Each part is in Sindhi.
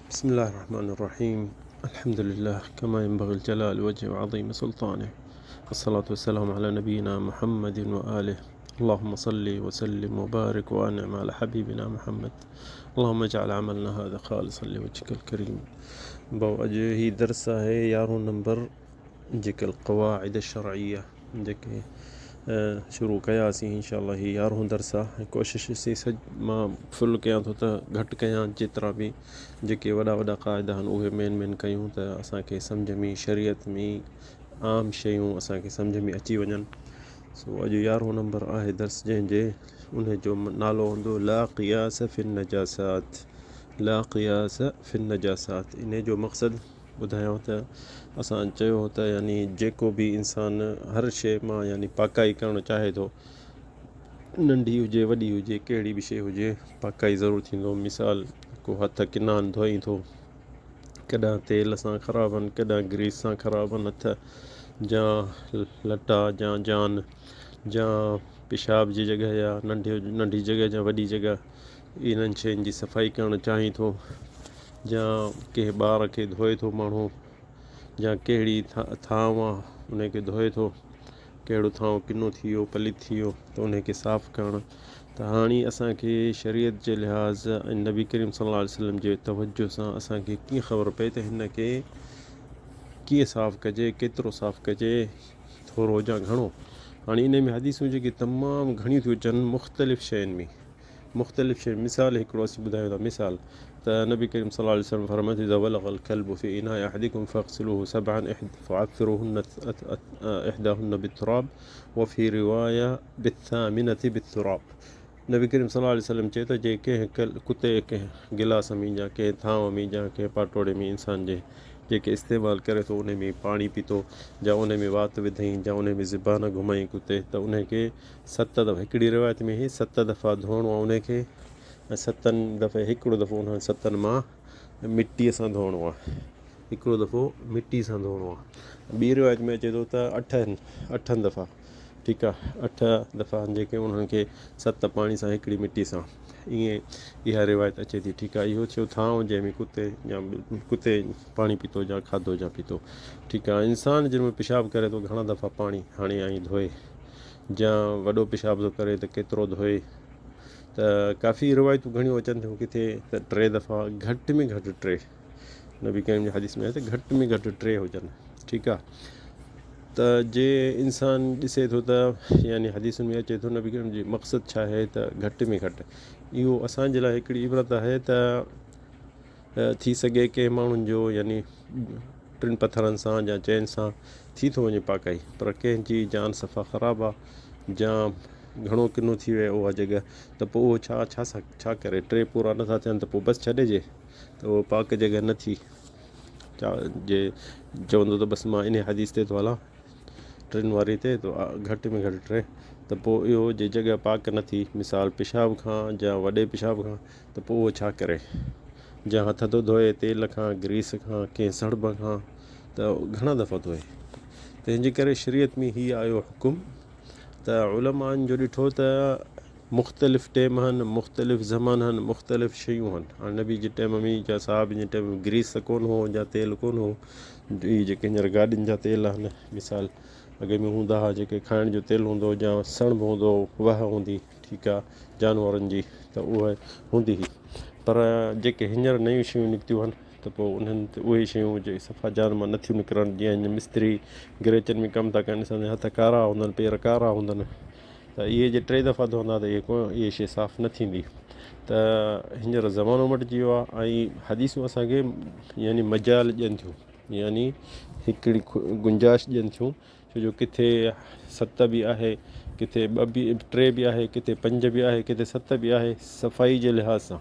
بسم الله الرحمن الرحيم الحمد لله كما ينبغي الجلال وجه وعظيم سلطانه والصلاة والسلام على نبينا محمد وآله اللهم صل وسلم وبارك وانعم على حبيبنا محمد اللهم اجعل عملنا هذا خالصا لوجهك الكريم ڀاء اڄ هي درس آهي يارهون نمبر جيڪي القواعد الشرعيه جيڪي شروع ڪياسين انشاء الله هي يارهون درس آ ۽ ڪوشش سي سڄ مان فل ڪيان ٿو ته گهٽ ڪيان جيترا به جيڪي وڏا وڏا قاعدا آهن اهي مين مين ڪيون ته اسانکي سمجھ ۾ شريعت ۾ عام شيون اسانکي سمجھ ۾ اچي وڃن سو اڄ يارهون نمبر آهي درس جنهن جي ان جو نالو هوندو لا قياس في النجاسات لا قياس في النجاسات ان جو مقصد ٻڌايو ته اسان چيو هو ته يعني جيڪو به انسان هر شيء مان يعني پاڪائي ڪرڻ چاهي ٿو ننڍي هجي وڏي هجي ڪهڙي به شيء هجي پاڪائي ضرور ٿيندو مثال ڪو هٿ ڪنا آهن ڌوئي ٿو ڪڏهن تيل سان خراب آهن ڪڏهن گريس سان خراب آهن هٿ جا لٽا جا جان جا پيشاب جي جڳهه يا ننڍي ننڍي جڳهه جا وڏي جڳهه انهن شين جي صفائي ڪرڻ چاهين ٿو يا ڪنهن ٻار کي ڌوئي ٿو ماڻهو يا ڪهڙي ٿانو آ ان کي ڌوئي ٿو ڪهڙو ٿانو ڪنو ٿي ويو پليت ٿي ويو ته ان کي صاف ڪرڻ ته هاڻي اسانکي شريعت جي لحاظ ۽ نبي ڪريم صلي الله عليه وسلم جي توجه سان اسانکي ڪيئن خبر پئي ته هن کي ڪيئن صاف ڪجي ڪيترو صاف ڪجي ٿورو يا گهڻو هاڻي ان ۾ حديثون جيڪي تمام گهڻيون ٿيون اچن مختلف شين ۾ مختلف شيون مثال هڪڙو اسين ٻڌايون ٿا مثال ته نبي ڪريم صلي الله عليه وسلم فرمائي ٿو اذا ولغ الڪلب في اناء احدكم فاغسلوه سبعا فعفروهن احداهن بالتراب وفي روايه بالثامنه بالتراب نبي ڪريم صلي الله عليه وسلم چئي ٿو جي ڪنهن ڪتي ڪنهن گلاس ۾ يا ڪنهن ٿانو ۾ يا ڪنهن پاٽوڙي ۾ انسان جي جيڪي استعمال ڪري ٿو ان ۾ پاڻي پيتو يا ان ۾ وات وڌئين يا ان ۾ زبان گهمائين ڪتي ته ان کي ست دفعا هڪڙي روايت ۾ هي ست دفعا ڌوئڻو آهي انهي کي ۽ ستن دفعي هڪڙو دفعو انهن ستن مان مٽيء سان ڌوئڻو آهي هڪڙو دفعو مٽي سان ڌوئڻو آهي ٻي روايت ۾ اچي ٿو ته اٺن اٺن دفعا ٺيڪ آهي اٺ دفعا جيڪي انهن کي ست پاڻي سان هڪڙي مٽي سان ائين اها روايت اچي ٿي ٺيڪ آهي اهو ٿيو ٿانو جنهن ۾ ڪتي يا ڪتي پاڻي پيتو يا کاڌو يا پيتو ٺيڪ آهي انسان جنهن ۾ پيشاب ڪري ٿو گهڻا دفعا پاڻي هڻي ۽ ڌوئي جا وڏو پيشاب ٿو ڪري ته ڪيترو ڌوئي ته ڪافي روايتون گهڻيون اچن ٿيون ڪٿي ته ٽي دفعا گهٽ ۾ گهٽ ٽي نبي ڪريم جي حديث ۾ آهي ته گهٽ ۾ گهٽ ٽي هجن ٺيڪ آهي ته جي انسان ڏسي ٿو ته يعني حديثن ۾ اچي ٿو نبي ڪريم جي مقصد ڇا آهي ته گهٽ ۾ گهٽ اهو اسانجي لاء هڪڙي عبرت آهي ته ٿي سگهي ڪنهن ماڻهن جو يعني ٽن پٿرن سان يا چئن سان ٿي ٿو وڃي پاڪائي پر ڪنهن جي جان صفا خراب آ يا گهڻو ڪنو ٿي ويو اها جڳهه ته پوء اهو ڇا ڇا سان ڇا ڪري ٽي پورا نٿا ٿين ته پوء بس ڇڏجي ته اهو پاڪ جڳهه نه ٿي ڇا جي چوندو ته بس مان انهي حديث تي ٿو هلان ٽن واري تي ته گهٽ ۾ گهٽ ٽي ته پوء اهو جي جڳهه پاڪ نه ٿي مثال پيشاب کان يا وڏي پيشاب کان ته پوء اهو ڇا ڪري؟ جا هٿ ٿو ڌوئي تيل کان، گريس کان، ڪنهن سڙڀ کان ته گهڻا دفعا ڌوئي. تنهن جي ڪري شريعت ۾ هي آيو حڪم ته علمائن جو ڏٺو ته مختلف ٽيم هن، مختلف زمان هن، مختلف شيون هن. هاڻي نبي جي ٽيم ۾ يا صحابين جي ٽيم ۾ گريس ته ڪونه هو يا تيل ڪونه هو. هي جيڪي هينئر گاڏين جا تيل آهن مثال اڳي ۾ هوندا هئا جيڪي کائڻ جو تيل هوندو هو يا سڻڀ هوندو هو، وهه هوندي. ٺيڪ آ جانورن جي ته اها هوندي هئي پر جيڪي هينئر نيون شيون نڪتيون آهن ته پوء انهن تي اهي شيون جيڪي صفا جان مان نٿيون نڪرن جيئن هن مستري گريچن ۾ ڪم ٿا ڪن اسان جا هٿ ڪارا هوندا آهن پير ڪارا هوندا آهن ته اهي جي ٽي دفعا ڌوندا ته اهي ڪو اهي شي صاف نه ٿيندي ته هينئر زمانو مٽجي ويو آهي ۽ حديثون اسانکي يعني مجال ڏين ٿيون يعني هڪڙي گنجائش ڏين ٿيون ڇو جو ڪٿي ست به آهي، ڪٿي ٻه به ٽي به آهي، ڪٿي پنج به آهي، ڪٿي ست به آهي صفائي جي لحاظ سان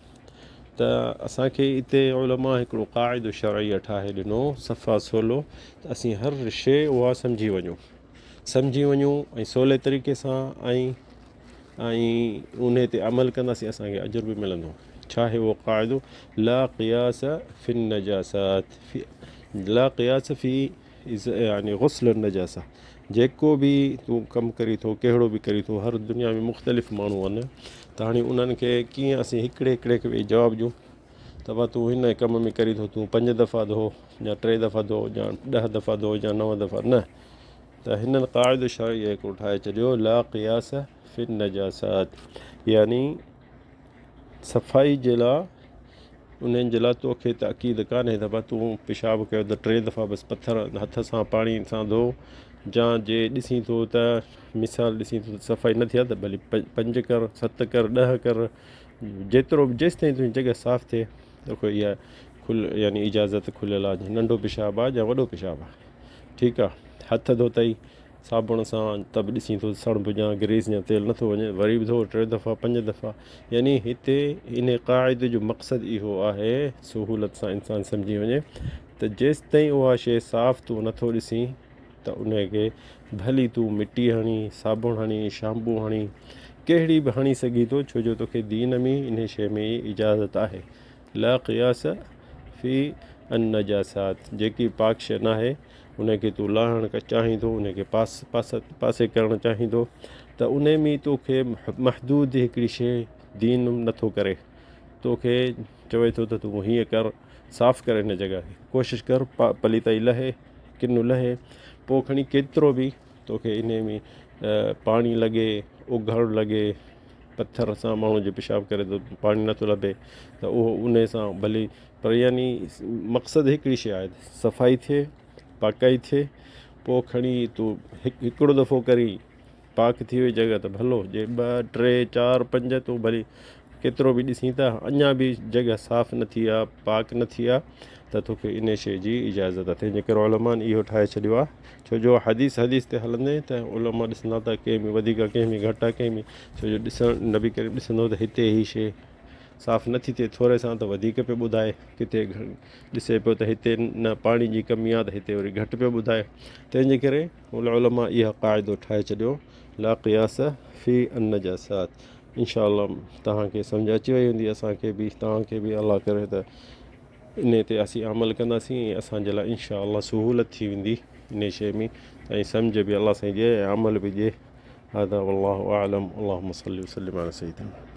ته اسان کي اتي علماء هڪڙو قاعدو شرعي ٺاهي ڏنو صفا سولو ته اسين هر شيء اها سمجهي وڃون سمجهي وڃون ۽ سولي طريقي سان ۽ ۽ انهي تي عمل ڪنداسين اسان کي اجر به ملندو ڇا آهي اهو قاعدو لا قياس في النجاسات في لا قياس في يعني غسل النجاسه جيڪو به تون ڪم ڪرين ٿو ڪهڙو به ڪرين ٿو هر دنيا ۾ مختلف ماڻهو آهن ته هاڻي انهن کي ڪيئن اسين هڪڙي هڪڙي کي ويهي جواب ڏيون ته ته ڀا تون هن ڪم ۾ ڪرين ٿو تون پنج دفعا ڌو يا ٽي دفعا ڌو يا ڏهه دفعا ڌو يا نو دفعا نه ته هنن قاعدو شرعي هڪڙو ٺاهي ڇڏيو لا قياس في النجاسات يعني صفائي جي لاء انهن جي لاء توکي تاڪيد ڪانهي ته ڀا تون پيشاب ڪيو ته ٽي دفعا بس پٿر هٿ سان پاڻي سان ڌو جا جي ڏسين ٿو ته مثال ڏسين ٿو ته صفائي نه ٿي آهي ته ڀلي پنج ڪر ست ڪر ڏهه ڪر جيترو به جيستائين تنهنجي جڳهه صاف ٿئي توکي اها کل يعني اجازت کليل آهي ننڍو پيشاب آهي يا وڏو پيشاب آهي ٺيڪ آهي هٿ ڌوتئي صابڻ سان ته به ڏسين ٿو سڻڀ يا گريس يا تيل نٿو وڃي وري به ڌو ٽي دفعا پنج دفعا يعني هتي ان قاعدي جو مقصد اهو آهي سهولت سان انسان سمجهي وڃي ته جيستائين اها شيء صاف تون نٿو ڏسين ته ان کي ڀلي تون مٽي هڻي صابڻ هڻي شامپو هڻي ڪهڙي به هڻي سگهين ٿو ڇو جو توکي دين ۾ ان شيء ۾ اجازت آهي لا قياس في النجاسات جيڪي پاڪ شيء ناهي ان کي تون لاهڻ چاهين ٿو ان کي پاس پاس پاسي ڪرڻ چاهين ٿو ته ان ۾ توکي محدود هڪڙي شيء دين نٿو ڪري توکي چوي ٿو ته تون هيئن ڪر صاف ڪر هن جڳهه کي ڪوشش ڪر پليتائي لهي ڪن لهي پوء کڻي ڪيترو به توکي ان ۾ پاڻي لڳي اگهڙ لڳي پٿر سان ماڻهو جي پيشاب ڪري ٿو پاڻي نٿو لڀي ته اهو ان سان ڀلي پر يعني مقصد هڪڙي شيء آهي صفائي ٿئي پاڪائي ٿئي پوء کڻي تون هڪڙو دفعو ڪرين پاڪ ٿي وئي جڳهه ته ڀلو جي ٻه ٽي چار پنج تون ڀلي ڪيترو به ڏسين ته اڃا به جڳهه صاف نه ٿي آ پاڪ نه ٿي آ ته توکي ان شيء جي اجازت اٿئي جي ڪري علماء اهو ٺاهي ڇڏيو آ ڇو جو حديث حديث تي هلندي ته علماء ڏسندا ته ڪنهن ۾ وڌيڪ آ ڪنهن ۾ گهٽ آ ڪنهن ۾ ڇو جو ڏسڻ نبي ڪريم ڏسندو ته هتي هي شيء صاف نه ٿي ٿئي ٿوري سان ته وڌيڪ پيو ٻڌائي ڪٿي ڏسي پيو ته هتي نه پاڻي جي ڪمي آ ته هتي وري گهٽ پيو ٻڌائي تنهن جي ڪري العلماء اها قاعدو ٺاهي ڇڏيو لا قياس في النجاسات انشاء الله توهان کي سمجھ اچي وئي هوندي اسان کي به توهان کي به الله ڪري ته ان تي اسين عمل ڪنداسين ۽ اسان جي لاء انشاء الله سهولت ٿي ويندي ان شيء ۾ ۽ سمجھ به الله سائين ڏي ۽ عمل به ڏي هذا والله اعلم اللهم صل وسلم على سيدنا.